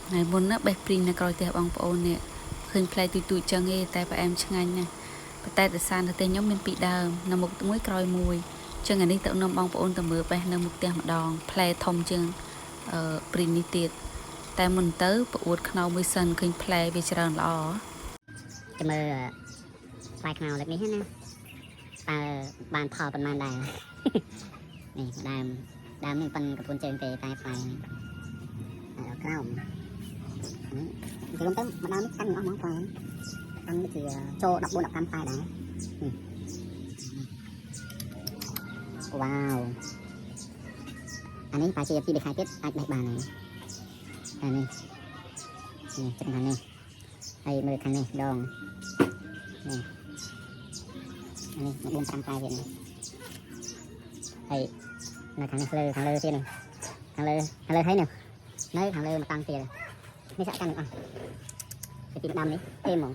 ថ្ងៃមុនណាបេះព្រីងនៅក្រោយផ្ទះបងប្អូននេះឃើញផ្លែទូចទូចចឹងឯងតែផ្អែមឆ្ងាញ់ណាស់ប៉ុន្តែដោយសារនៅផ្ទះខ្ញុំមានពីរដើមនៅមុខមួយក្រោយមួយចឹងអានេះទៅនាំបងប្អូនទៅមើលបេះនៅមុខផ្ទះម្ដងផ្លែធំជាងអឺព្រីងនេះទៀតតែមុនទៅប្អួតខ្នោមួយសិនឃើញផ្លែវាច្រើនល្អ ចាំមើលផ្លែខ្នុរលើកនេះណាតើបានផលប៉ុន្មានដែរ នេះដើមដើមនេះប៉ុនកំពុនជើងទេតែផ្លែដល់ក្រោមនេះទៅទៅម្ដងនេះកាន់អស់ហ្មងផ្លែកាន់ដូចជាចូល14 15ផ្លែដែរនេះវ៉ាវអានេះប្រហែលជា2 3ខែទៀតអាចបេះបានហើយអានេះនេះចឹងខាងនេះហើយមើលខាងនេះដង នេះនេះ4 5ផ្លែទៀតនេះហើយនៅខាងនេះលើខាងលើទៀតនេះខាងលើខាងលើហើយនេះនៅខាងលើមកតាំងទៀតនេះសាក់កាន់ទាំងអស់ពីពីដើមនេះទេហ្មង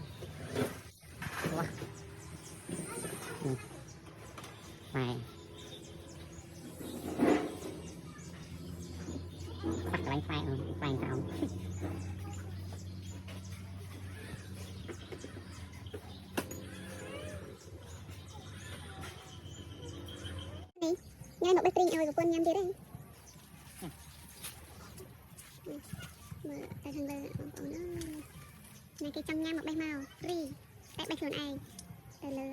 វ៉ានេះម៉ែប៉ះកន្លែងផ្លែផ្លែក្រោម ញ៉ាំមកបេះព្រីងឲ្យប្រពន្ធញ៉ាំទៀតឯងមើលទៅខាងលើបងប្អូនអើយណាគេចង់ញ៉ាំមកបេះមក free តែបេះខ្លួនឯងទៅលើ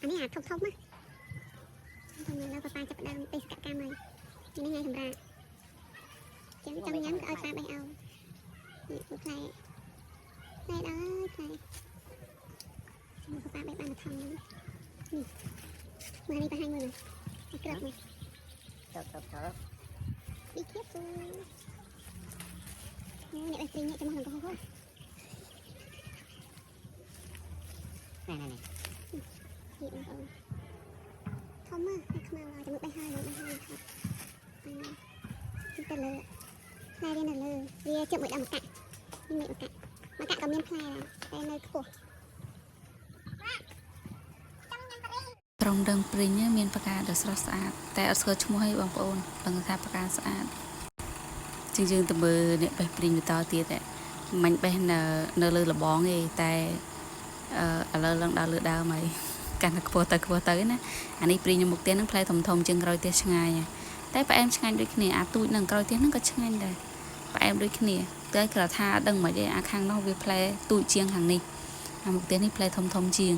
អានេះអាធំធំណាធំលើប៉ាប៉ាចាប់ដើមបេសកកម្មហើយនេះថ្ងៃសម្រាប់ចឹងចង់ញ៉ាំក៏ឲ្យប៉ាបេះឲ្យនេះមួយផ្លែផ្លែដល់ហើយផ្លែចាំប៉ាប៉ាបេះបានមួយថងហ្នឹងនេះមើលនេះបង្ហាញមើលនេះក្របនេះ ទៅទៅទៅ Be careful. អ្នកបេះព្រីងអ្នកចំហនឹងកុហក នេះនេះនេះ នេះបងប្អូនធំណាស់ខ្មៅឲ្យចាំបេះហើយបេះហើយថត់ទៅលើផ្លែវានៅលើវាជិបមួយដើមកាក់នេះមួយកាក់មកកាក់ក៏មានផ្លែដែរតែនៅខ្ពស់ ក្រុមដឹងព្រីងមានផ្កាដ៏ស្រស់ស្អាតតែអត់ស្គាល់ឈ្មោះទេបងប្អូនដឹងថាផ្កាស្អាតជាងយើងទៅមើលអ្នកបេះព្រីងបន្តទៀតមិញបេះនៅនៅលើលបងទេតែអឺឥឡូវឡើងដល់លើដើមហើយកាន់តែខ្ពស់ទៅខ្ពស់ទៅណាអានេះព្រីងនៅមុខផ្ទះហ្នឹងផ្លែធំធំជាងក្រោយផ្ទះឆ្ងាយតែផ្អែមឆ្ងាញ់ដូចគ្នាអាទូចនឹងក្រោយផ្ទះហ្នឹងក៏ឆ្ងាញ់ដែរផ្អែមដូចគ្នាតែគ្រាន់ថាដឹងមិនទេអាខាងនោះវាផ្លែទូចជាងខាងនេះអាមុខផ្ទះនេះផ្លែធំធំជាង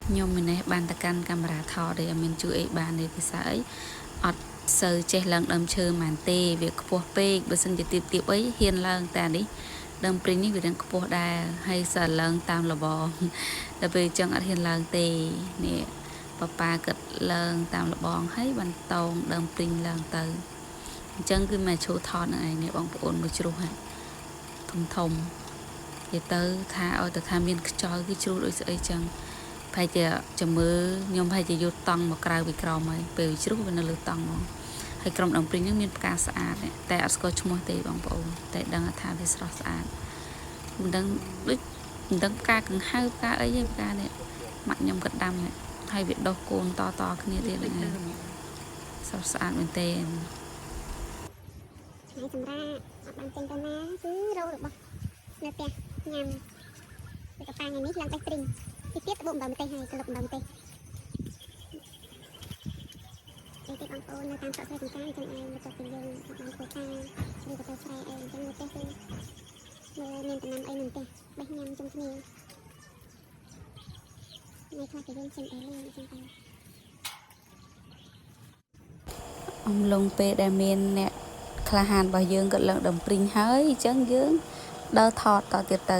ខ្ញុំម្នេះបានតកាន់កាមេរ៉ាថតទេអត់មានជួយអីបានទេភាសាអីអត់សូវចេះឡើងដើមឈើហ្មងទេវាខ្ពស់ពេកបើសិនជាទៀបទៀបអីហ៊ានឡើងតែនេះដើមព្រីងនេះវារៀងខ្ពស់ដែរហើយសើឡើងតាមលបងដល់ពេលអញ្ចឹងអត់ហ៊ានឡើងទេនេះប៉ាប៉ាគិតឡើងតាមលបងហើយបន្តោងដើមព្រីងឡើងទៅអញ្ចឹងគឺមកឈូថតនឹងឯងនេះបងប្អូនមួយជ្រុះហ្នឹងធំធំនិយាយទៅថាឲ្យទៅថាមានខ្យល់គឺជ្រុះដូចស្អីចឹង ប្រហែលជាចាំមើលខ្ញុំប្រហែលជាយកតង់មកក្រៅពីក្រមហើយពេលវាជ្រុះវានៅលើតង់ហ្មងហើយក្រុមដើមព្រីងហ្នឹងមានផ្កាស្អាតតែអត់ស្គាល់ឈ្មោះទេបងប្អូនតែដឹងថាវាស្រស់ស្អាតមិនដឹងដូចមិនដឹងផ្កាកង្ហៅផ្កាអីទេផ្កានេះម៉ាក់ខ្ញុំក៏ដាំនេះហើយវាដុះកូនតតគ្នាទៀតហ្នឹងឯងស្រស់ស្អាតមែនទែន ថ្ងៃសម្រាប់អត់បានចេញទៅណាគឺរោរបស់នៅផ្ទះញ៉ាំពីប៉ាថ្ងៃនេះឡើងបេះព្រីងទីទៀតត្បូងអំបិលម្ទេសហើយក្លុកអំបិលម្ទេស គេទេបងប្អូននៅតាមស្រុកស្រែចម្ការអញ្ចឹងឯងបន្ទាប់ពីយើងអត់បានធ្វើការឬក៏ទៅស្រែអីអញ្ចឹងនៅផ្ទះគឺមើលមានតំណាំអីនៅផ្ទះបេះញ៉ាំជុំគ្នាថ្ងៃខ្លះក៏យើងចេញអីលេងអញ្ចឹងទៅ អំឡុងពេលដែលមានអ្នកក្លាហានរបស់យើងគាត់ឡើងដើមព្រីងហើយអញ្ចឹងយើងដើរថតតទៀតទៅ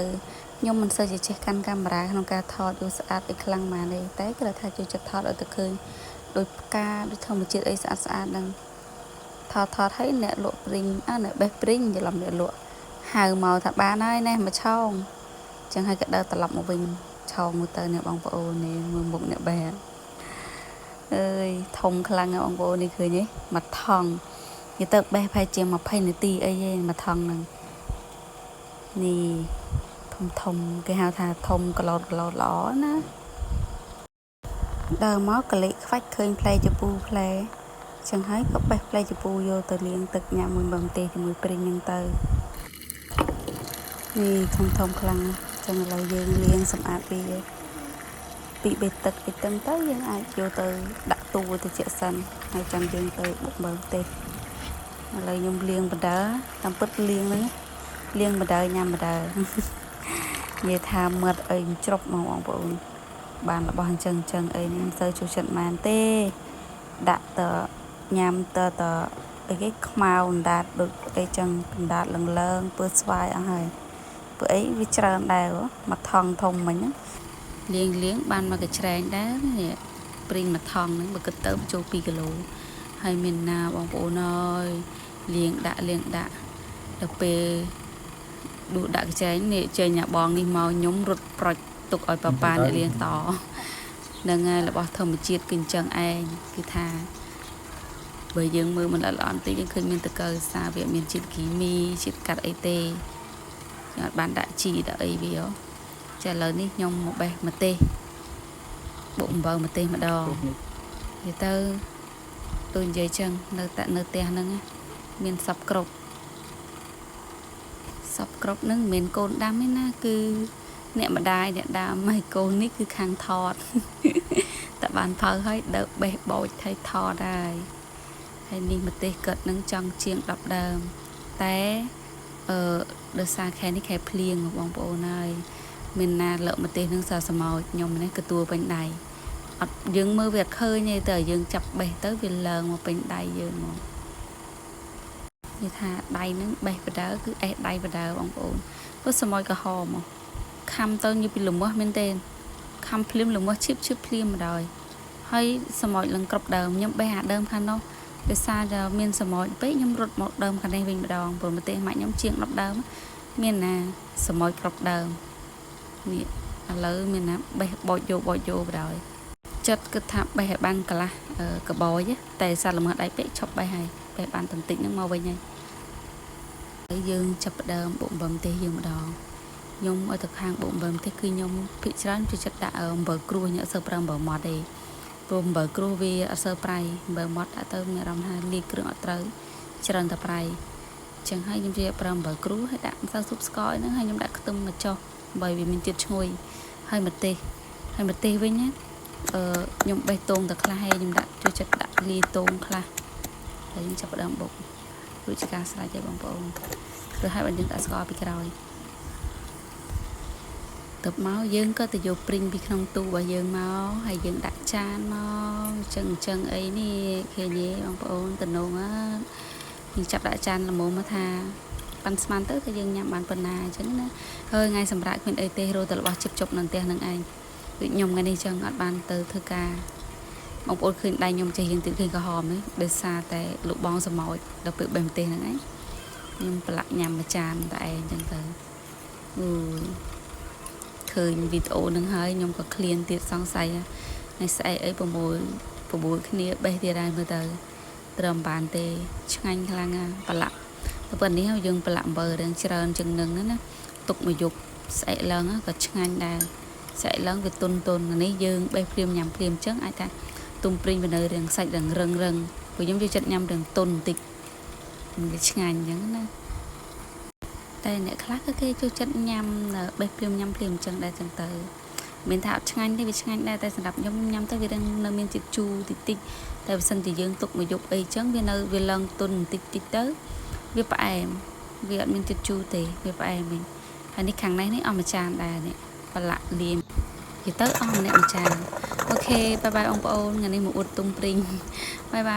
ខ្ញុំមិនសូវជាចេះកាន់កាមេរ៉ាក្នុងការថតយកស្អាតអីខ្លាំងម៉ានទេតែគ្រាន់ថាចូលចិត្តថតឲ្យទៅឃើញដូចផ្កាដូចធម្មជាតិអីស្អាតស្អាតហ្នឹងថតថតឲ្យអ្នកលក់ព្រីងអើអ្នកបេះព្រីងច្រឡំអ្នកលក់ហៅមកថាបានហើយណែមកឆោងអញ្ចឹងហើយក៏ដើរត្រឡប់មកវិញឆោងមកទៅអ្នកបងប្អូននេះមើលមុខអ្នកបេះ អើយធំខ្លាំងណាស់បងប្អូននេះឃើញទេមួយថងនិយាយទៅបេះប្រហែលជា20នាទីអីទេមួយថងហ្នឹងនេះធំធំគេហៅថាធំក្លោតក្លោតល្អណាដើរមកកលិចខ្វាច់ឃើញផ្លែជពូផ្លែចឹងហើយក៏បេះផ្លែជពូយកទៅលាងទឹកញ៉ាំមួយបំទេសជាមួយព្រីងហ្នឹងទៅ នេះធំធំខ្លាំងណាស់ចឹងឥឡូវយើងលាងសម្អាតវាពីបេទឹកពីទឹងទៅយើងអាចយកទៅដាក់ទូទៅជាក់សិនហើយចាំយើងទៅបុកមើលទេឥឡូវខ្ញុំលាងបណ្ដើតាមពិតលាងហ្នឹងលាងបណ្ដើញ៉ាំបណ្ដើ និយាយថាមាត់អីច្រប់មកបងប្អូនបានរបស់អញ្ចឹងអញ្ចឹងអីនេះមិនសូវចូលចិត្តម៉ានទេដាក់តញ៉ាំតតអីគេខ្មៅអណ្ដាតដូចអីចឹងអណ្ដាតលងលើងពើស្វាយអស់ហើយ ព្រោះអីវាច្រើនដែរហ៎មួយថងធំមិញហ្នឹងលាងលាងបានមកកញ្ច្រែងដែរនេះព្រីងមួយថងហ្នឹងបើគិតទៅបញ្ចូល2គីឡូហើយមានណាបងប្អូនអើយលាងដាក់លាងដាក់ដល់ពេលដួសដាក់កញ្ច្រែងនេះចេញអាបងនេះមកខ្ញុំរត់ប្រុចទុកឲ្យប៉ាប៉ាអ្នកលាងតហ្នឹងហើយរបស់ធម្មជាតិគឺអញ្ចឹងឯងគឺថាបើយើងមើលមិនល្អិតល្អន់តិចយើងឃើញមានតកើសាវាអត់មានជាតិគីមីជាតិកាត់អីទេ ខ្ញុំអត់បានដាក់ជីដាក់អីវាហ៎ចាឥឡូវនេះខ្ញុំមកបេះម្ទេសបុកអំបិលម្ទេសម្ដងនិយាយទៅដូចនិយាយចឹងនៅតែនៅផ្ទះហ្នឹងណាមានសពគ្រប់សពគ្រប់ហ្នឹងមិនមែនកូនដាំទេណាគឺអ្នកម្ដាយអ្នកដាំហើយកូននេះគឺខាងថត តែបានផៅហើយដើបេះបោចថៃថតហើយហើយនេះម្ទេសគាត់នឹងចង់ជាង10ដើមតែអឺដោយសារខែនេះខែភ្លៀងបងប្អូនហើយមានណាលើកម្ទេសនឹងសសមោចខ្ញុំនេះកទួពេញដៃអត់យើងមើលវាអត់ឃើញទេតែយើងចាប់បេះទៅវាឡើងមកពេញដៃយើងហ្មងនិយាយថាដៃនឹងបេះបដើគឺអេះដៃបដើបងប្អូនព្រោះសមោចក្រហមហ៎ខំទៅញីពីលមាស់មែនទេខំភ្លាមលមាស់ឈៀបឈៀបភ្លាមមកដល់ហើយសមោចឡើងគ្រប់ដើមខ្ញុំបេះអាដើមខាងនោះដោយសារតែមានសមោចពេកខ្ញុំរត់មកដើមខាងនេះវិញម្ដងព្រោះម្ទេសម៉ាក់ខ្ញុំជាង10ដើមមានណាសមោចគ្រប់ដើមនេះឥឡូវមានណាបេះបោចយកបោចយកបណ្ដោយចិត្តគិតថាបេះឲ្យបានកន្លះកបយតែសារល្មើសដៃពេកឈប់បេះហើយបេះបានបន្តិចហ្នឹងមកវិញហើយហើយយើងចាប់ផ្ដើមបុកអំបិលម្ទេសយើងម្ដងខ្ញុំឲ្យទៅខាងបុកអំបិលម្ទេសគឺខ្ញុំភាគច្រើនចូលចិត្តដាក់អំបិលគ្រួសខ្ញុំអត់សូវប្រើអំបិលម៉ត់ទេព្រោះអំបិលគ្រួសវាអត់សូវប្រៃអំបិលម៉ត់ដាក់ទៅមានអារម្មណ៍ថាលាយគ្រឿងអត់ត្រូវច្រើនតែប្រៃអញ្ចឹងហើយខ្ញុំជាប្រើអំបិលគ្រួសហើយដាក់ម្សៅស៊ុបស្ករអីហ្នឹងហើយខ្ញុំដាក់ខ្ទឹមមកចុះបើវាមានជាតិឈ្ងុយហើយម្ទេសហើយម្ទេសវិញណាអឺខ្ញុំបេះតងតែខ្លះហើយខ្ញុំដាក់ចូលចិត្តដាក់លាយតងខ្លះហើយខ្ញុំចាប់ផ្ដើមបុករួចជាការស្រេចហើយបងប្អូនព្រោះហើយបើយើងដាក់ស្ករពីក្រោយទៅមកយើងក៏ទៅយកព្រីងពីក្នុងទូរបស់យើងមកហើយយើងដាក់ចានមកអញ្ចឹងអញ្ចឹងអីនេះឃើញទេបងប្អូនតំណងអត់យើងចាប់ដាក់ចានល្មមមកថាប៉ាន់ស្មានទៅថាយើងញ៉ាំបានប៉ុណ្ណាអញ្ចឹងណាហើយថ្ងៃសម្រាប់គ្មានអីទេរត់ទៅរបស់ជិបជប់នៅផ្ទះនឹងឯងដូចខ្ញុំថ្ងៃនេះអញ្ចឹងអត់បានទៅធ្វើការបងប្អូនឃើញដៃខ្ញុំចេះយើងទៀតឃើញក្រហមនេះដោយសារតែលោកបងសមោចដល់ពេលបេះម្ទេសហ្នឹងឯងខ្ញុំប្រឡាក់ញ៉ាំមួយចានតែឯងអញ្ចឹងទៅអូយឃើញវីដេអូនឹងហើយខ្ញុំក៏ឃ្លានទៀតសង្ស័យថ្ងៃស្អែកអីប្រមូលប្រមូលគ្នាបេះទៀតហើយមើលទៅត្រឹមបានទេឆ្ងាញ់ខ្លាំងណាស់ប្រឡាក់តែប៉ុណ្នេះយើងប្រឡាក់អំបិលរឿងច្រើនជាងនឹងណាទុកមួយយប់ស្អែកឡើងក៏ឆ្ងាញ់ដែរស្អែកឡើងវាទុនទុននេះយើងបេះភ្លាមញ៉ាំភ្លាមអញ្ចឹងអាចថាទុំព្រីងវានៅរឿងសាច់រឿងរឹងរឹងព្រោះខ្ញុំចូលចិត្តញ៉ាំរឿងទុនបន្តិចវាឆ្ងាញ់អញ្ចឹងណាតែអ្នកខ្លះក៏គេចូលចិត្តញ៉ាំបេះភ្លាមញ៉ាំភ្លាមអញ្ចឹងដែរចឹងទៅមិនថាអត់ឆ្ងាញ់ទេវាឆ្ងាញ់ដែរតែសម្រាប់ខ្ញុំញ៉ាំទៅវានៅមានជាតិជូរតិចតិចតែបើសិនជាយើងទុកមួយយប់អីចឹងវានៅវាឡើងទុនបន្តិចតិចទៅវាផ្អែមវាអត់មានជាតិជូរទេវាផ្អែមវិញហើយនេះខាងនេះនេះអស់មួយចានដែរនេះប្រឡាក់លាយនិយាយទៅអស់ម្នាក់មួយចាន OK bye bye បងប្អូនថ្ងៃនេះមកអួតទុំព្រីង bye bye.